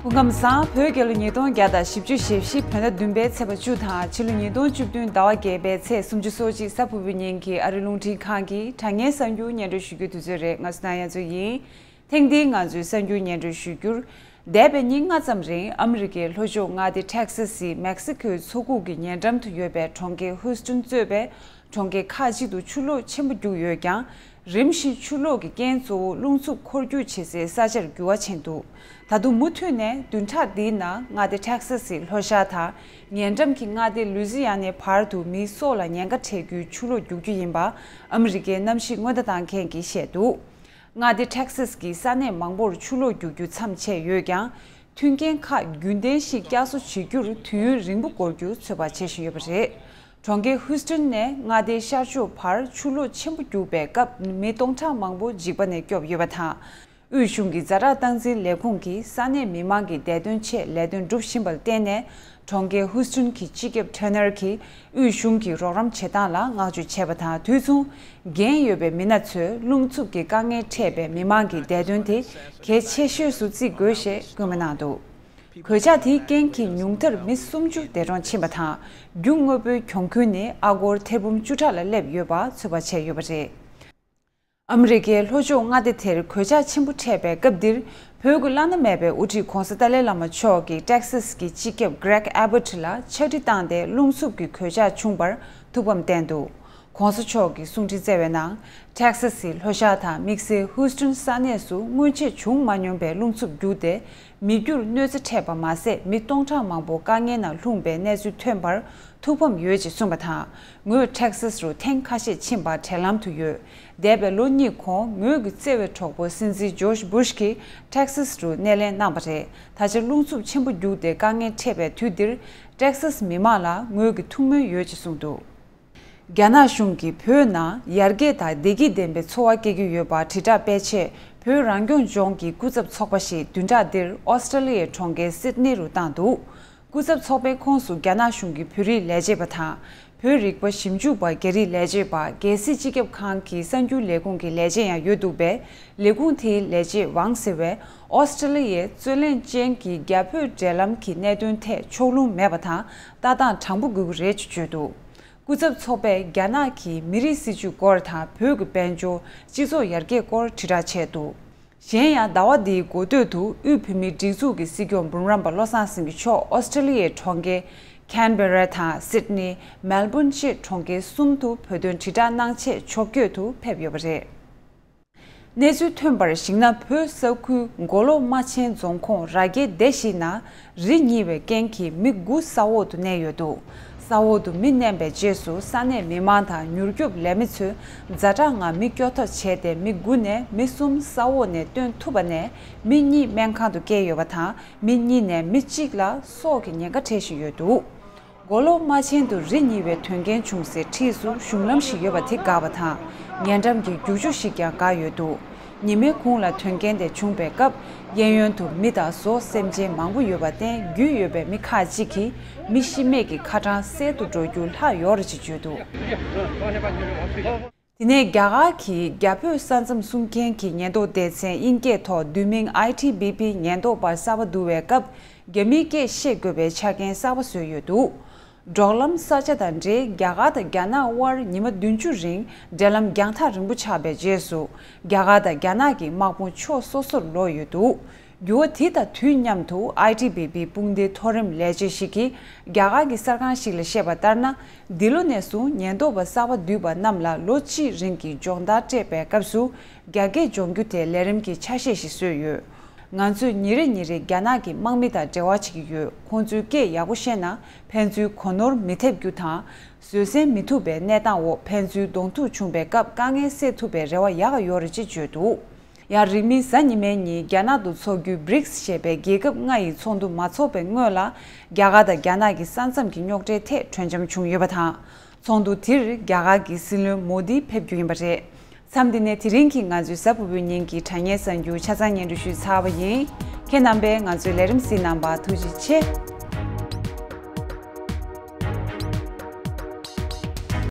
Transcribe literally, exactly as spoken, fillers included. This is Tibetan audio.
སྐུ་ཁམས་བཟང་། བོད་རྒྱལ་ལོ་ཉིས་སྟོང་བརྒྱ་དང་བཞི་བཅུ་ཞེ་བཞི་བོད་ཟླ་བདུན་པའི་ཚེས་པ་བཅུ་དང་ཕྱི་ལོ་ཉིས་སྟོང་བཅུ་བདུན་ཟླ་བ་བརྒྱད་པའི་ཚེས་སུམ་ཅུ་སོ་གཅིག་གཟའ་ཕུར་བུའི་ཉིན་གྱི་ཨ་རི་རླུང་འཕྲིན་ཁང་གི་དྲ་བརྙན་གསར་འགྱུར་སྙན་སྒྲོན་ཞུ་རྒྱུའི་དུས་ཚོད་རེད། ང་སུ་ན་ཡ་མཚོ་ཡིན། ཐེངས་འདིའི་ང་ཚོའི་གསར་འགྱུར་སྙན་སྒྲོན་ཞུ་རྒྱུར། འདས་པའི་ཉིན་ལྔ་ཙམ་རིང་ཨ་མི་རི་ཀའི་ལྷོ་ཕྱོགས་མངའ་སྡེ་ཊེག་སཱ་སི་མེག་སི་ཁོའི་མཚོ་ཁུག་གི་ཉེ་འགྲམ་དུ་ཡོད་པའི་གྲོང་ཁྱེར་ཧུའུ་སྟོན་གཙོས་པའི་གྲོང་ཁྱེར་ཁག་ཅིག་ཏུ་ཆུ་ལོག་ཆེན་པོ་རྒྱུགས་ཡོད་ཀྱང་། རིམ་བཞིན་ཆུ་ལོག་གི་རྐྱེན་གཙོ་བོ་རླུང་འཚུབ་འཁོར་རྒྱུག་བྱེད་སའི་ས་ཆར་འགྱུར་བ་ཕྱིན་འདུག་ད་དུང་མུ་མཐུད་ནས་བདུན་ཕྲག་འདིའི་ནང་མངའ་སྡེ་ཊེག་སཱ་སི་ལྷོ་ཤར་དང་ཉེ་འགྲམ་གྱི་མངའ་སྡེ་ལུའི་ཛི་ཡ་ནའི་བར་དུ་མིའི་སྲོག་ལ་ཉེན་ཁ་འཕྲད་རྒྱུའི་ཆུ་ལོག་རྒྱུག་རྒྱུ་ཡིན་པ་ཨ་མི་རི་ཀའི་གནམ་གཤིས་སྔོན་བརྡ་བཏང་མཁན་གྱིས་བཤད་འདུག་མངའ་སྡེ་ཊེག་སཱ་སི་གི་ས་གནས་མང་པོར་ཆུ་ལོག་རྒྱུག་རྒྱུ་མཚམས་ཆད་ཡོད་ཀྱང་། མཐུན་རྐྱེན་ཁག་རྒྱུན་ལྡན་ཞིག་བསྐྱར་གསོ་བྱེད་རྒྱུར་དུས་ཡུན་རིང་པོ་འགོར་རྒྱུ་ཚོད་དཔག་བྱེད་བཞིན་ཡོད་པ་རེད། གྲོང་ཁྱེར་ཧུའུ་སྟོན་ནས་མངའ་སྡེའི་ཤར་ཕྱོགས་བར་ཆུ་ལོག་ཆེན་པོ་རྒྱུག་པའི་སྐབས་མི་སྟོང་ཕྲག་མང་པོ་འཇིགས་པ་ནས་སྐྱོབ་ཡོད་པ་དང་། དབུས་གཞུང་གི་ཛ་དྲག་སྟངས་འཛིན་ལས་ཁུངས་ཀྱིས་ས་གནས་མི་མང་གི་བདེ་དོན་ཆེད་ལས་དོན་སྒྲུབ་བཞིན་པ་ལ་བརྟེན་ནས། གྲོང་ཁྱེར་ཧུའུ་སྟོན་གྱི་སྤྱི་ཁྱབ་ཁྲེ་ནར་གྱིས་དབུས་གཞུང་གི་རོགས་རམ་བྱེད་སྟངས་ལ་བསྔགས་བརྗོད་བྱས་པ་དང་། དུས་མཚུངས་འགན་ཡོད་པའི་མི་སྣ་ཚོས་རླུང་འཚུབ་ཀྱི་དཀའ་ངལ་འཕྲད་པའི་མི་མང་གི་བདེ་དོན་དེ་གལ་ཆེ་ཤོས་སུ་བརྩི་དགོས་ཞེས་སྐུལ་མ་གནང་འདུག་གོད་ཆག་དེའི་རྐྱེན་གྱིས་ཉུང་མཐར་མི་སུམ་ཅུ་འདས་གྲོངས་ཕྱིན་པ་དང་། རྒྱུ་དངོས་པོའི་གྱོང་གུན་ནི་ཨ་སྒོར་ཐེར་འབུམ་བཅུ་ཕྲག་ལ་སླེབས་ཡོད་པ་ཚོད་དཔག་བྱས་ཡོད་པ་རེད། ཨ་མི་རི་ཀའི་ལྷོ་ཕྱོགས་མངའ་སྡེ་དེར་གོད་ཆག་ཆེན་པོ་འཕྲད་པའི་སྐབས་འདིར། བོད་ཀྱི་བླ་ན་མེད་པའི་དབུ་ཁྲིད་༧གོང་ས་ཏཱ་ལའི་བླ་མ་མཆོག་གིས་ཊེག་སཱ་སི་གི་སྤྱི་ཁྱབ་གྷི་རེག་ཨེ་བྷར་ཊི་ལ་ཕྱག་བྲིས་བཏང་སྟེ། རླུང་འཚུབ་ཀྱི་གོད་ཆག་བྱུང་བར་ཐུགས་ཕམ་བསྟན་འདུག ༧གོང་ས་མཆོག་གིས་གསུང་འཕྲིན་བསྩལ་བའི་ནང་། ཊེག་སཱ་སི་ལྷོ་ཤར་དང་དམིགས་བསལ་ཧུའུ་སྟོན་ས་གནས་སུ་སྔོན་ཆད་བྱུང་མ་མྱོང་པའི་རླུང་འཚུབ་རྒྱུག་སྟེ། མི་རྒྱུར་གནོད་འཚེ་འཕྲད་པ་མ་ཟད། མི་སྟོང་ཕྲག་མང་པོ་དཀའ་ངལ་ནང་ལྷུང་པའི་གནས་ཚུལ་ཐོན་པར་ཐུགས་ཕམ་ཡོད་ཅེས་གསུངས་པ་དང་། ངོས་ཊེག་སཱ་སི་རུ་ཐེངས་ཁ་ཤས་ཕྱིན་པ་འབྲེལ་ལམ་དུ་ཡོད། འདས་པའི་ལོ་གཉིས་གོང་ངོས་ཀྱི་བརྩེ་བའི་གྲོགས་པོ་སྲིད་འཛིན་ཇོརྗ་བྷུཤ་གིས་ཊེག་སཱ་སི་རུ་སྣེ་ལེན་གནང་བ་རེད། ད་ཆ་རླུང་འཚུབ་ཆེན་པོ་རྒྱུགས་ཏེ་དཀའ་ངལ་འཕྲད་པའི་དུས་འདིར། ཊེག་སཱ་སི་མི་མང་ལ་ངོས་ཀྱི་ཐུགས་སྨོན་ཡོད་ཅེས་གསུངས་འདུག་རྒྱ་ནག་གཞུང་གིས་བོད་ནང་ཡར་རྒྱས་དང་བདེ་སྐྱིད་ལྡན་པའི་འཚོ་བ་སྐྱེལ་གྱི་ཡོད་པ་དྲིལ་བསྒྲགས་སྤེལ་ཆེད། བོད་རང་སྐྱོང་ལྗོངས་ཀྱི་སྐུ་ཚབ་ཚོགས་པ་ཞིག་བདུན་ཕྲག་འདིར་ཨོ་སི་ཀྲི་ལི་ཡའི་གྲོང་ཁྱེར་སིད་ནི་རུ་བཏང་འདུག་སྐུ་ཚབ་ཚོགས་པའི་ཁོངས་སུ་རྒྱ་ནག་གཞུང་གི་བོད་རིགས་ལས་བྱེད་པ་དང་། བོད་རིག་པ་ཞིབ་འཇུག་པ། རྒྱ་རིགས་ལས་བྱེད་པ། རྒྱལ་སྲིད་སྤྱི་ཁྱབ་ཁང་གི་གསར་འགྱུར་ལས་ཁུངས་ཀྱི་ལས་བྱེད་ཡང་ཡོད་འདུག་པས། ལས་ཁུངས་དེའི་ལས་བྱེད་ཝང་ཟེར་བས། ཨོ་སི་ཀྲི་ལི་ཡའི་རྩོད་གླེང་ཅན་གྱི་རྒྱ་བོད་འབྲེལ་ལམ་གྱི་གནད་དོན་ཐད་ཕྱོགས་ལྷུང་མེད་པ་དང་། ལྟ་སྟངས་དྲང་པོ་དགོས་ཀྱི་རེད་ཅེས་བརྗོད་འདུག་སྐུ་ཚབ་ཚོགས་པས་རྒྱ་ནག་གི་མི་རིགས་སྲིད་བྱུས་སྐོར་དང་། བོད་ཀྱི་དཔལ་འབྱོར། སྤྱི་ཚོགས་ཡར་རྒྱས་སྐོར་དྲིལ་བསྒྲགས་བྱས་འདུག་གཞན་ཡང་། ཟླ་བ་འདིའི་འགོ་སྟོད་དུ་དབུས་བོད་མིའི་སྒྲིག་འཛུགས་ཀྱི་སྲིད་སྐྱོང་འབུམ་རམས་པ་བློ་བཟང་སེང་གེ་མཆོག་ཨོ་སི་ཀྲི་ལི་ཡའི་གྲོང་ཁྱེར་ཁན་བེ་ར་དང་། སིད་ནི། མེལ་བོན་བཅས་གྲོང་ཁྱེར་གསུམ་དུ་བོད་དོན་དྲིལ་བསྒྲགས་གནང་ཆེད་ཕྱོགས་བསྐྱོད་དུ་ཕེབས་ཡོད་པ་རེད། གནས་ཚུལ་ཐོན་པར་གཞིགས་ན། བོད་ས་ཁུལ་མགོ་ལོག་རྨ་ཆེན་རྫོང་ཁོངས་ར་རྒྱའི་སྡེ་བཞིའི་ནང་རི་ཉིལ་བའི་རྐྱེན་གྱིས་མི་དགུ་ས་འོག་ཏུ་གནས་ཡོད་འདུག་ས་འོག་ཏུ་མི་མནན་པའི་རྗེས་སུ་ས་གནས་མི་མང་དང་མྱུར་སྐྱོབ་ལས་མི་ཚོས་ཛ་དྲག་ངང་མི་སྐྱོབ་ཐབས་བྱས་ཏེ། མི་དགུ་ནས་མི་གསུམ་ས་འོག་ནས་བཏོན་ཐུབ་པ་ནས། མི་གཉིས་སྨན་ཁང་དུ་བསྐྱལ་ཡོད་པ་དང་། མི་གཉིས་ནས་མི་གཅིག་ལ་སྲོག་གི་ཉེན་ཁ་འཕྲད་བཞིན་ཡོད་འདུག་མགོ་ལོག་རྨ་ཆེན་དུ་རི་ཉིལ་བའི་དོན་རྐྱེན་བྱུང་སའི་འཁྲིས་སུ་གཞུང་ལམ་ཞིག་ཡོད་པ་དེ་འགག་པ་དང་། ཉེ་འགྲམ་གྱི་རྒྱུག་ཆུ་ཞིག་ཀྱང་འགག་ཡོད་འདུག་ཉི་མའི་གུང་ལ་དོན་རྐྱེན་དེ་བྱུང་བའི་སྐབས། གཡས་གཡོན་དུ་མི་དང་བཟོ་སེམས་ཅན་མང་པོ་ཡོད་པར་བརྟེན། རྒྱུས་ཡོད་པའི་མི་ཁག་ཅིག་གིས་མི་ཤི་རྨས་ཀྱི་ཁ་གྲངས་གསལ་དུ་འགྲོ་རྒྱུ་ལྷག་ཡོད་རེད་ཅེས་བརྗོད་འདུག་དེ་ནས་རྒྱ་གར་གྱིས་རྒྱ་བོད་ས་མཚམས་སྲུང་མཁན་གྱི་ཉེན་རྟོག་སྡེ་ཚན་དབྱིན་སྐད་ཐོག་བསྡུས་མིང་ཨའི་ཊི་བི་པི་ཉེན་རྟོག་པ་གསར་པ་བསྡུ་བའི་སྐབས། རྒྱ་མིའི་སྐད་ཤེས་དགོས་པའི་ཆ་རྐྱེན་གསར་པ་བཟོས་ཡོད་འདུག་འབྲོག་ལམ་ས་ཆ་དང་འབྲེལ། རྒྱ་གར་དང་རྒྱ་ནག་དབར་ཉི་མ་བདུན་ཅུ་རིང་འབྲེལ་ལམ་རྒྱང་ཐག་རིང་པོ་ཆགས་པའི་རྗེས་སུ། རྒྱ་གར་དང་རྒྱ་ནག་གི་དམག་དཔུང་ཕྱོགས་སོ་སོར་ལོག་ཡོད་འདུག་འགྱུར་བ་དེ་དང་དུས་མཉམ་དུ། ཨའི་ཊི་བི་པི་དཔུང་སྡེའི་མཐོ་རིམ་ལས་བྱེད་ཞིག་གིས་རྒྱ་གར་གྱི་གསར་ཁང་ཞིག་ལ་བཤད་པ་ལྟར་ན། འདི་ལོ་ནས་བཟུང་ཉེན་རྟོག་པ་གསར་པ་བསྡུས་པ་རྣམས་ལ་ལོ་གཅིག་རིང་གི་སྦྱོང་བརྡར་སྤྲད་པའི་སྐབས་སུ། རྒྱ་སྐད་སྦྱོང་རྒྱུ་དེ་ལས་རིམ་གྱི་ཆ་ཤས་ཤིག་བཟོས་ཡོད། ང་ཚོས་ཉིན་རེ་ཉིན་རེ་རྒྱ་ནག་གི་དམག་མི་དང་འབྲེལ་བ་བྱེད་ཀྱི་ཡོད། ཁོང་ཚོས་སྐད་ཡག་པོ་ཤེས་ན། ཕན་ཚུན་གོ་ནོར་མི་ཐེབས་རྒྱུ་དང་། བཟོད་བསྲན་མི་ཐུབ་པའི་གནས་སྟངས་འོག་ཕན་ཚུན་གདོང་ཐུག་བྱུང་བའི་སྐབས། དཀའ་ངལ་སེལ་ཐུབ་པའི་རེ་བ་ཡག་ག་ཡོད་རེད་ཅེས་བརྗོད་འདུག་ཡང་། རིང་མིན་གཟའ་ཉི་མའི་ཉིན་རྒྱ་ནག་ཏུ་འཚོགས་རྒྱུའི་བྷི་རིགས་ཞེས་པའི་རྒྱལ་ཁབ་ལྔ་ཡི་ཚོགས་འདུ་མ་འཚོགས་པའི་སྔོན་ལ། རྒྱ་གར་དང་རྒྱ་ནག་གི་ས་མཚམས་ཀྱི་རྙོག་དྲའི་ཐད་གྲོས་འཆམ་བྱུང་ཡོད་པ་དང་། ཚོགས་འདུ་དེར་རྒྱ་གར་གྱི་སྲིད་བློན་མོ་དི་ཕེབས་རྒྱུ་ཡིན་པ་རེད། མཚམས་འདི་ནས་དེ་རིང་གི་ང་ཚོའི་གཟའ་ཕུར་བུའི་ཉིན་གྱི་དྲ་བརྙན་གསར་འགྱུར་ཆ་ཚང་སྙན་སྒྲོན་ཞུས་ཚར་བ་ཡིན། ཁྱེད་རྣམ་པས་ང་ཚོའི་ལས་རིམ་གཟིགས་གནང་བར་ཐུགས་རྗེ་ཆེ།